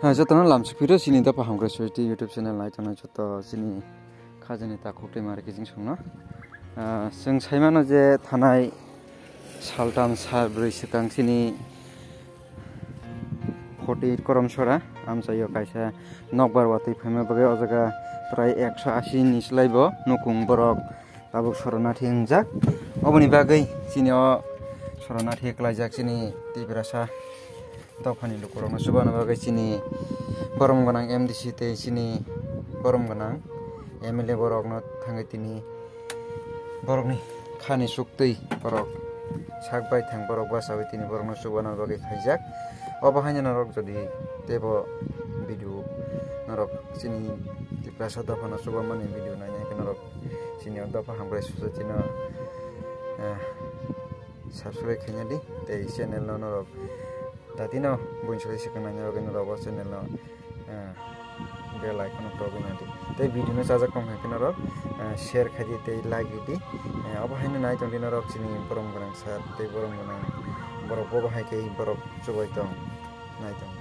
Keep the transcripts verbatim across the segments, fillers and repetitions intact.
Ha, jotono lamsukphiro chini Dopha Hamkrai Society YouTube channel nai tongnai joto chini khajani takhuk tei mari kijing songno. Ah, chwng saimano je thanai saltam salbrwi swkang chini forty eight Koromsora amchaio kaisa nokbar watwi phaima bagwi o jaga prai ekso ashi ni slai bo nukung borok tabuk soronarthi wngjak. Oboni bagwi chini o soronarthi klaijak chini Tiprasa dophani lukurokno chubana bagwi chini borom gwnang M D C tei chini borom gwnang M L A borokno thangwi tini borokni khani suktwi borok sak bai thang borok bachawi tini borokno chubana bagwi phaijak. Obo haino norok jodi teibo video norok chini Tiprasa dophano chubamani video nainai khe norok chini o Dopha Hamkrai Society no, eh, subscribe khaina di tei channel no norok datino buini sori swkang naina bagwi norok o channel no, eh, bell icon o togwi nadi tei video no chajak tong kha khe norok, eh, share khai di tei like ridi. Eh, obo haino nai tong di norok chini borom gwnang sir tei borom gwnang borok bo bahai khe borok chubai tong. Nai tong.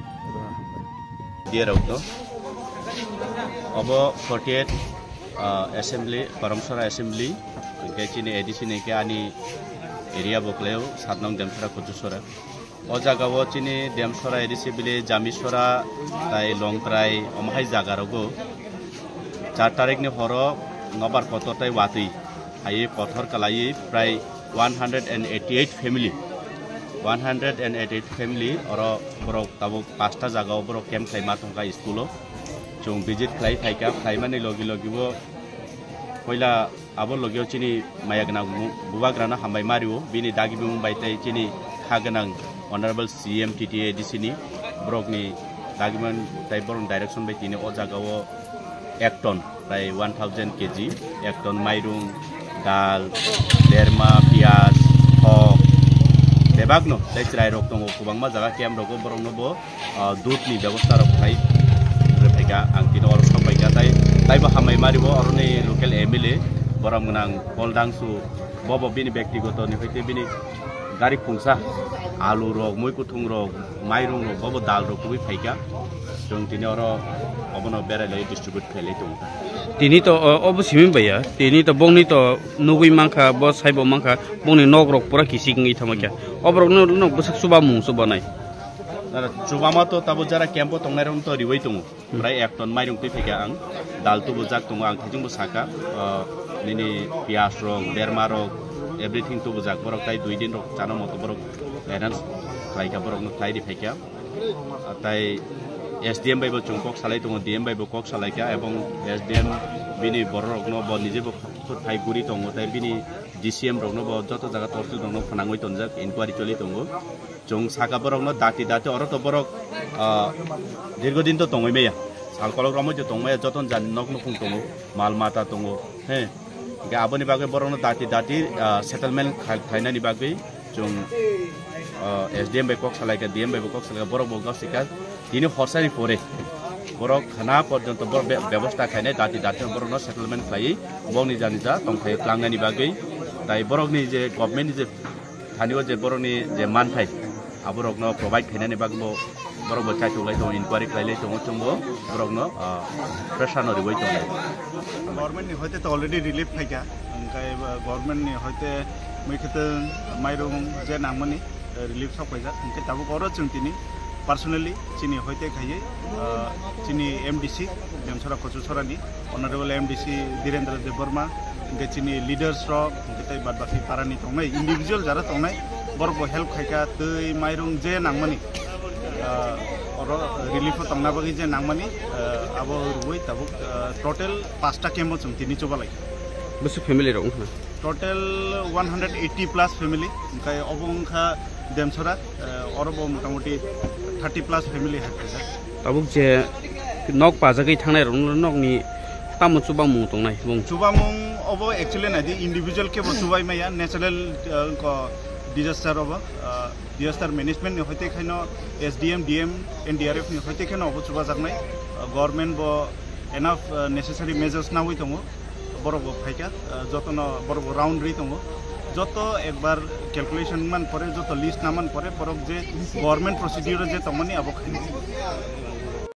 Diya rok to. Obo forty eight, ah, assembly, Paramsora assembly, hingke chini A D C ni ke ani area bo kleo, satnong Demsora Kuchusora. O jaga o chini Demsora A D C bili Jamisora tai Longtrai omo hai jaga rogo. Char tarik ni horo nobar kotor tai watwi. Hai kotor kalai prai one hundred and eighty eight family, one hundred and eighty eight family oro borok tabuk pasta jaga o borok camp khlai ma tongkha school o. Chwng visit khlai phaikha, khlaimani logi logi bo poila abo logi o chini maya gwnang bu-, bubagrano hambai ma rio, bini dagi bumung bai tei chini kha gwnang Honorable C M T T A D C ni borokni dagi man tei borokni direction bai tini o jaga o ek ton, prai one thousand K G, ek ton mairung, dal, derma, piyaj, thok, bebakno tei chwrairok tongo, kwbangma jaga camp rogo borokno bo, ah, dudni bebosta rok khai rwphaikha, ang tini oro sokphaikha, tai, taibo hambai mari bo oroni local M L A, borom gwnang Paul Dangsu, bobo bini bektigoto ni hoite bini gari khungsa, alu rok, mui kuthung rok, mairung rok, bobo dal rok kubui phaikha. Chwng tini oro obono berai lai distribute khailai tongo. Tini to, o, obo simi baiya, tini to bongni to nugui mankha, bo saibo mankha, bongni nok rok pura kisik wngwi thangma kha. Oborok no, no bwswk chuba mung chuba nai. Nara chubama to tabo jara camp o tongnai rok to riwi tongo. Prai ek ton mairung twi phaikha ang. Dal tubu jak tongo, ang thaichung bo saka, ah, nini piyaj rok, derma rok, everything tubu jak borok tai dui din rok chana moto borok arrange khlaikha, borok no khlai ri phaikha. Ah, tai S D M bai bo chwng kok salai tongo, D M bai bo kok salaikha, ebong S D M bini borok rok no bo nije bo phai guri tongo, tai bini D C M rok no bo joto jaga torchlight rok no phnangwi tonjak, inquiry choli tongo. Chwng saka borokno dati dati oro to borok, ah, dirgo din to tongwi maya. Sal kolok romwi to tongmaya, joton jani nok nukhung tongo, mal mata tongo, he. Hingke aboni bagwi borokno dati dati, ah, settlement khai-, khlainani bagwi chwng, ah, S D M bai kok salaikha, D M bai bo kok salaikha, borok bo gosika tini horsani pore borok khana porjonto borok be-, bebosta khainai dati dati borokno settlement khlaiwi bokni jani ja tongthai tlangnani bagwi. Tai borokni je government ni je thani o je borokni je manthai, aborokno provide khainani bagwi bo borok bo chaitok lai tongo, inquiry khlai lai tongo, chwngbo borokno, ah, pressure no riwi tongo. Government ni hoite to already relief phaikha, hingke, ah, government ni hoite mui khete mairung je nangmani, eh, relief sok paijak, hingke tabuk oro chwng tini personally chini hoite khaiwi, ah, chini M D C Demsora Kochusorani, Honorable M D C Dhirendra Debbarma, hingke chini leaders rok, hingke tei bad baki parani tongnai, individual jara tongnai, borok bo help khaikha, twi, mairung je nangmani, ah, oro relief o tongna bagwi je nangmani, ah, abo rwui tabuk, ah, total pasta camp o chwng tini chubalai. Bwswk family rok wngkha? Total one hundred eighty plus family, hingke obo wngkha Demsora, eh, oro bo motamoti thirty plus family hai phaijak. Tabuk je nok pajagwi thangnai rok nokni tamo chubamung tongnai bung? Chubamung obo actually naidi individual kebo chubai maya, natural, eh, ko disaster obo, eh, disaster management ni hoite khaino S D M, D M, N D R F ni hoite khaino obo chubajaknai. Eh, government bo enough, eh, necessary measures nawi tongo. Borok bo phaikha, eh, jotono borok bo round ri tongo. Joto ekbar calculation man pore, joto list na man pore, borok je government procedure je tongmani abo khainai.